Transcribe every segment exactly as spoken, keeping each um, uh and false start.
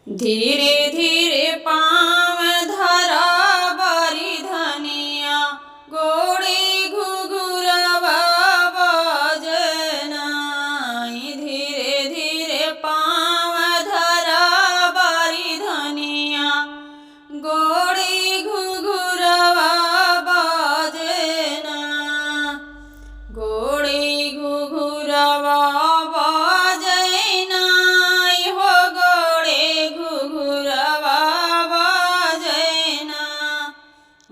धीरे धीरे पाँव धरा बारी धनिया, गोड़े घुघुरवा बाजे ना। धीरे धीरे पाँव धरा बारी धनिया, गोड़े घुघुरवा बाजे ना। गोड़े घुघुरवा बाजे ना, हो गोड़े घुघुरवा बाजे ना।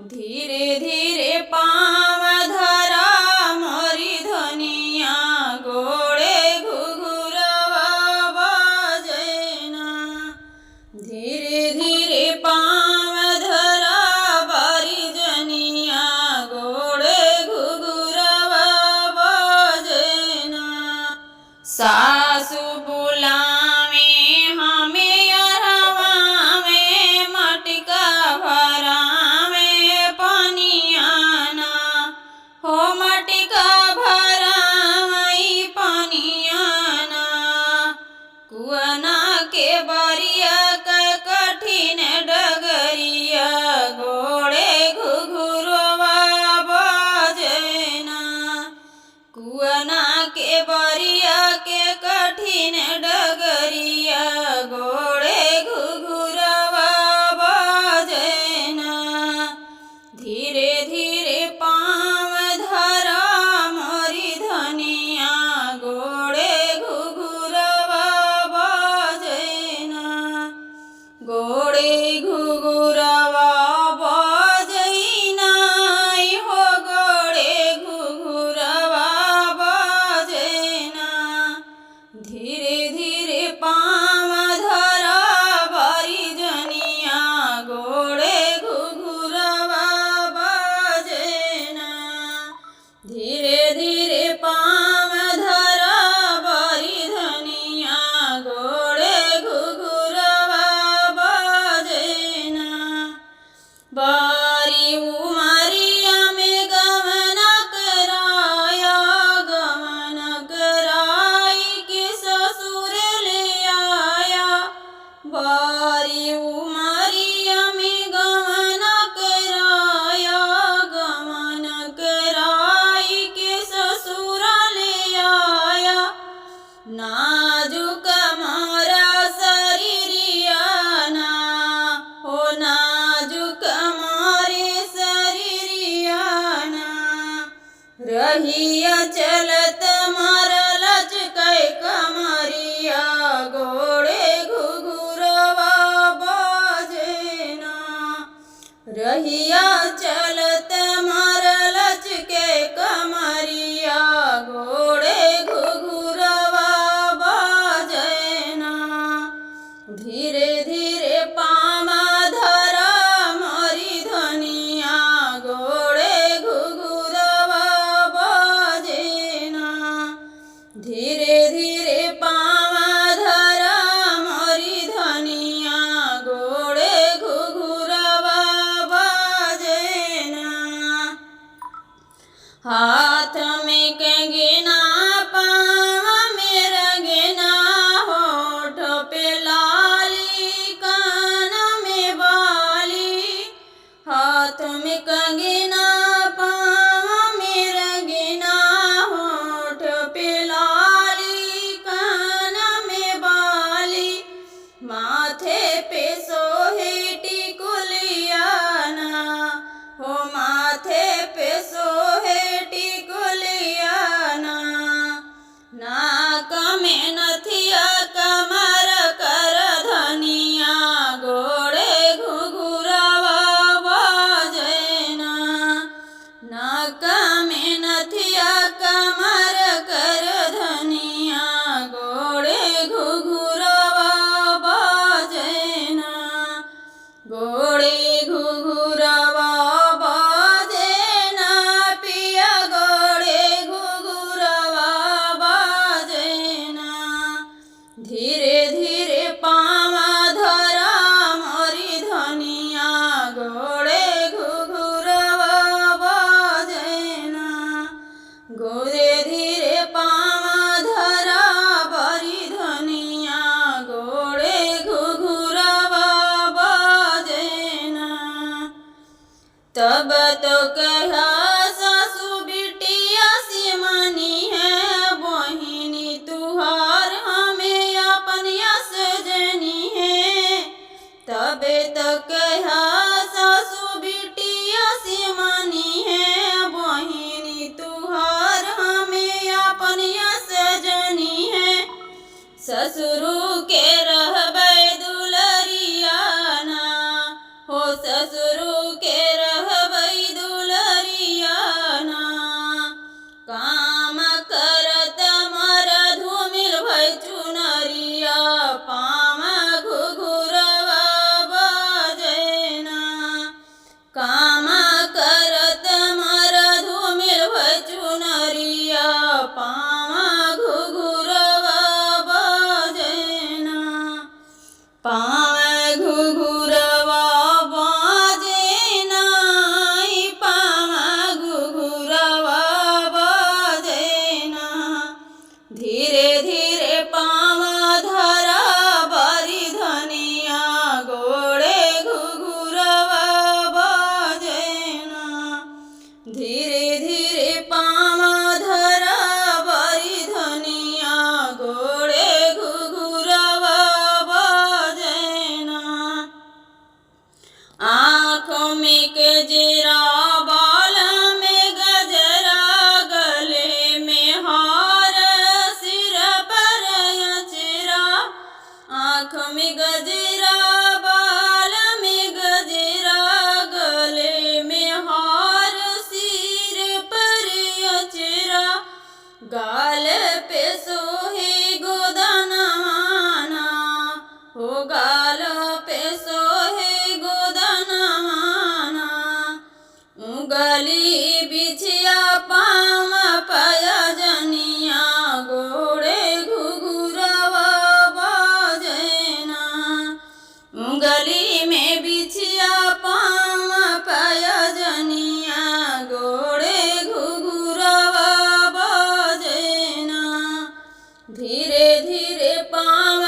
धीरे धीरे पाँव धरा मोरी धनिया, गोड़े घुघुरवा बाजे ना। धीरे धीरे पाँव धरा बारी जनिया, गोड़े घुघुरवा बाजे ना। सासु बुलावे हमें अरहवा में, मटका भरावे पनिया ना। हो मटका भरावे पनिया ना। कुआना के बरिया क कठिन डगरिया, गोड़े घुघुरवा बाजे ना। कुआना के बरिया के कठिन डगरिया, गोड़े घुघुरवा बाजे ना। धीरे धीरे पाँव धरा मोरी धनिया, गोड़े घुघुरवा बाजे ना। गोड़े घुघुरवा बाजे ना, हो गोड़े घुघुरवा बाजे ना। धीरे धीरे पाँव धरा बारी जनिया, गोड़े घुघुरवा बाजे ना। धीरे धीरे पाँव धरा बारी धनिया, गोड़े घुघुरवा बाजे ना। बारी उमरिया में गवन कराया, गवन कराई के ससुर ले आया। बारी उमरिया में गवन कराया, गवन कराई के ससुर ले आया। नाजुक मोरा शरीरिया ना, हो नाजुक मोरे शरीरिया ना। रहिया चलत मोरा लचकै कमरिया, गोड़े घुघुरवा तब तो कहा सासु बिटिया से मानी है, बहिनी तुहार हमें अपन यस जनी है। तबे तो कहा सासु बिटिया से मानी है, बहिनी तुहार हमें अपन यस जनी है। ससुरु के रहबै दुलरिया ना, हो ससुरु के रहबै दुलरिया ना। काम करत मरधु मिल भई चुनरिया, पाँव घुघुरवा बजैना। काम करत मरधु मिल भई चुनरिया, पाँव घुघुरवा बजैना। पाँव घुघुरवा बजैना, ई पाँव घुघुरवा बजैना। धीरे धीरे पाँव धरा बरी धनिया, गोड़े घुघुरवा बजैना। धीरे धीरे पाँव धरा बरी धनिया, गोड़े घुघुरवा बजैना। आँखों में गजरा, बाल में गजरा, गले में हार, सिर पर अचरा। आँख में गजरा, बाल में गजरा, गले में हार, सिर पर अचरा। गाल पे सोहे गोदनवाना, हो गाल पे सोहे गोदनवाना। उंगली बिछिया पाँव पयजनिया, गोड़े घुघुरवा बजैना। उंगली में बिछिया पाँव पयजनिया, गोड़े घुघुरवा बजैना। धीरे धीरे पाँव